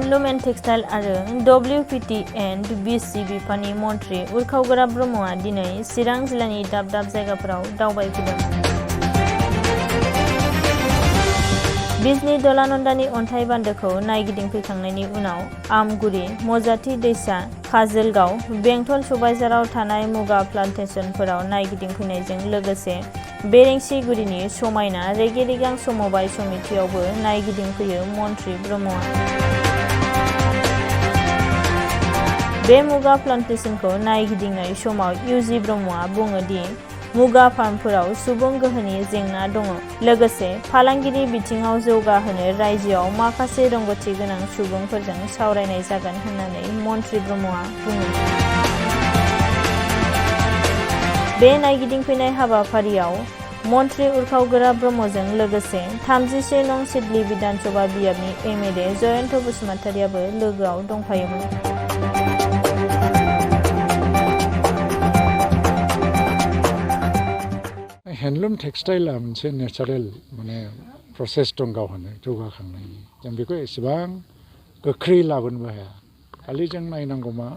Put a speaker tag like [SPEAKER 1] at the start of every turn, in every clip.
[SPEAKER 1] Handloom and textile आरो WPT and BC बिफाननि मन्थ्रि उरखावगोरा ब्रह्मआ दिनै चिरां जिल्लानि दाब दाब जायगाफोराव दावबायफैदों। बिजनी दलानन्दानि अन्थाइ बान्दोखौ नायगिदिंफैखांनायनि उनाव आमगुरि, मजाथि दैसा, काजोलगाव, बेंटल सुबाइजाराव थानाय मुगा प्लान्टेसनफोराव नायगिदिंफैनायजों लोगोसे बेरेंसिगुरिनि समायना रेगे-रेगां समबाय समितियावबो नायगिदिंफैयो मन्थ्रि ब्रह्मआ। बे मुगा प्लान्टेसनखौ नायगिदिंनाय समाव UG ब्रह्मआ बुङो दि मुगा फार्मफोराव सुबुं गोहोनि जेंना दङ, लोगोसे फालांगिरि बिथिङाव जौगाहोनो रायजोआव माखासे रोंग'थि गोनां सुबुंफोरजों सावरायनाय जागोन होननानै मन्थ्रि ब्रह्मआ बुङो। बे नायगिदिंफैनाय हाबाफारियाव मन्थ्रि उरखावगोरा ब्रह्मजों लोगोसे 31 नं सिडली बिधान सभा बियाबनि MLA जयन्त बसुमतारियाबो लोगोआव दंफायोमोन।
[SPEAKER 2] हेन्डलुम टेक्सटाइला मोनसे नेचारेल प्रसेस दं गावहानो जौगाखांनायनि। जों बेखौ एसेबां गोख्रै लाबोनोबो हाया। खालि जों नायनांगौ मा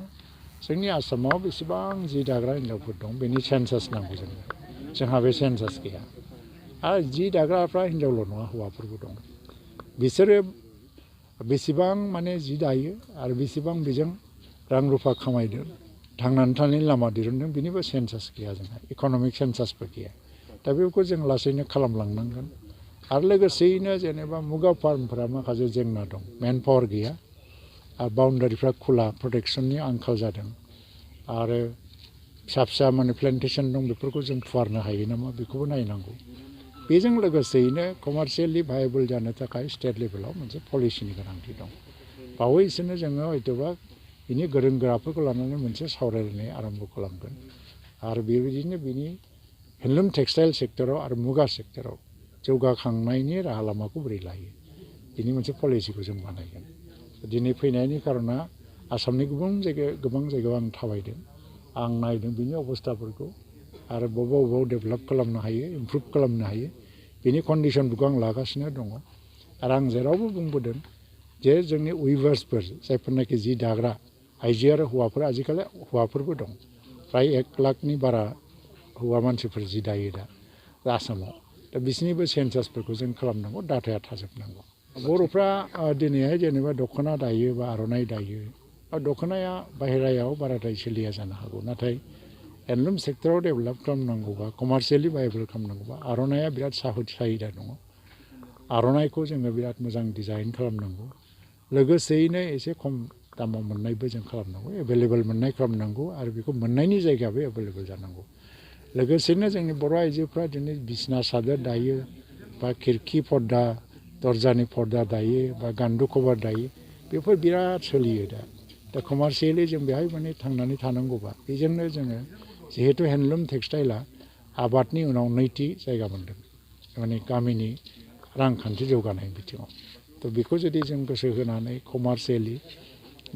[SPEAKER 2] जोंनि आसामाव बेसेबां जि दाग्रा हिनजावफोर दं बेनि सेन्सास नांगौ जोंहा बे सेन्सास गैया। आरो जि दाग्राफ्रा हिनजावल' नङा, हौवाफोरबो दं। बिसोरो बेसेबां जि दायो आरो बेसेबां बेजों रां रुफा खामायदों, थांनानै थानायनि लामा दिरुनदों, बेनिबो सेन्सास गैया जोंहा, इक'नमिक सेन्सासबो गैया। दा बेखौ जों लासैनो खालामलांनांगोन। आरो लोगोसेयैनो जेनेबा मुगा फार्मफोरा माखासे जेंना दं, मेन पावार गैया आरो बाउन्डारिफ्रा खुला, प्रटेक्सननि आंखाल जादों आरो फिसा फिसा प्लान्टेसन दं, बेफोरखौ जों फुवारनो हायो नामा बेखौबो नायनांगौ। बेजों लोगोसेयैनो कमार्शियेलि भायेबल जानो थाखाय स्टेट लेभेलाव मोनसे पलिसिनि गोनांथि दं। बावैसोनो जोङो हयत'बा बिनि गोरों गोराफोरखौ लानानै मोनसे सावरायलायनाय आरम्भ खालामगोन आरो बेबायदिनो बिनि हेन्डलुम टेक्सटाइल सेक्टराव आरो मुगा सेक्टराव जौगाखांनायनि राहा लामाखौ बोरै लायो बिनि मोनसे पलिसिखौ जों बानायगोन। दिनै फैनायनि खार'ना आसामनि गोबां जायगायाव आं थाबायदों, आं नायदों बिनि अबस्थाफोरखौ आरो बबेयाव डेभेलप खालामनो हायो, इमप्रुभ खालामनो हायो, बिनि कन्डिसनफोरखौ आं लागासिनो दङ। आरो आं जेरावबो बुंबोदों जे जोंनि उइभार्सफोर जायफोरनाखि जि दाग्रा आइजो आरो हौवाफोर, आजिखालि हौवाफोरबो दं, फ्राय 1 लाखनि बारा हौवा मानसिफोर जि दायो दा आसामाव। दा बिसोरनिबो सेन्सासफोरखौ जों खालामनांगौ, डाटाया थाजोबनांगौ। बर'फ्रा दिनैहाय जेनेबा दख'ना दायो बा आर'नाइ दायो, दख'नाया बाहेरायाव बाराद्राय सोलिया जानो हागौ, नाथाय हेन्डलुम सेक्टराव डेभेलप खालामनांगौबा, कमार्शियेलि भायेबल खालामनांगौबा आर'नाइया बिराद साहिदा दङ। आर'नाइखौ जोङो बिराद मोजां डिजाइन खालामनांगौ, लोगोसेयैनो एसे खम दामाव मोननायबो जों खालामनांगौ, एभेलेबल मोननाय खालामनांगौ आरो बेखौ मोननायनि जायगायाबो एभेलेबल जानांगौ। लोगोसेनो जोंनि बर' आइजोफ्रा दिनै बिसना सादोर दायो बा खिरखि पर्दा, दरजानि पर्दा दायो बा गान्दु कभार दायो, बेफोर बिराद सोलियो दा। दा कमार्शियेलि जों बेहाय थांनानै थानांगौबा बेजोंनो जोङो, जिहेतु हेन्डलुम टेक्सटाइला आबादनि उनाव नैथि जायगा मोनदों गामिनि रांखान्थि जौगानाय बिथिङाव। थ' बेखौ जुदि जों गोसो होनानै कमार्शियेलि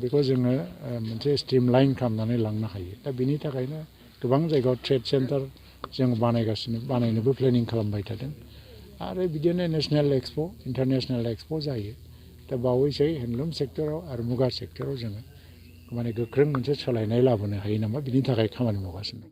[SPEAKER 2] बेखौ जोङो मोनसे स्ट्रिमलाइन खालामनानै लांनो हायो। दा बेनि थाखायनो गोबां जायगायाव ट्रेड सेन्टार जों बानायनोबो प्लेनिं खालामबाय थादों आरो बिदिनो नेसनेल एक्सप', इन्टारनेसनेल एक्सप' जायो। दा बावैसो हेन्डलुम सेक्टराव आरो मुगा सेक्टराव जोङो गोख्रों मोनसे सोलायनाय लाबोनो हायो नामा बिनि थाखाय खामानि मावगासिनो दं।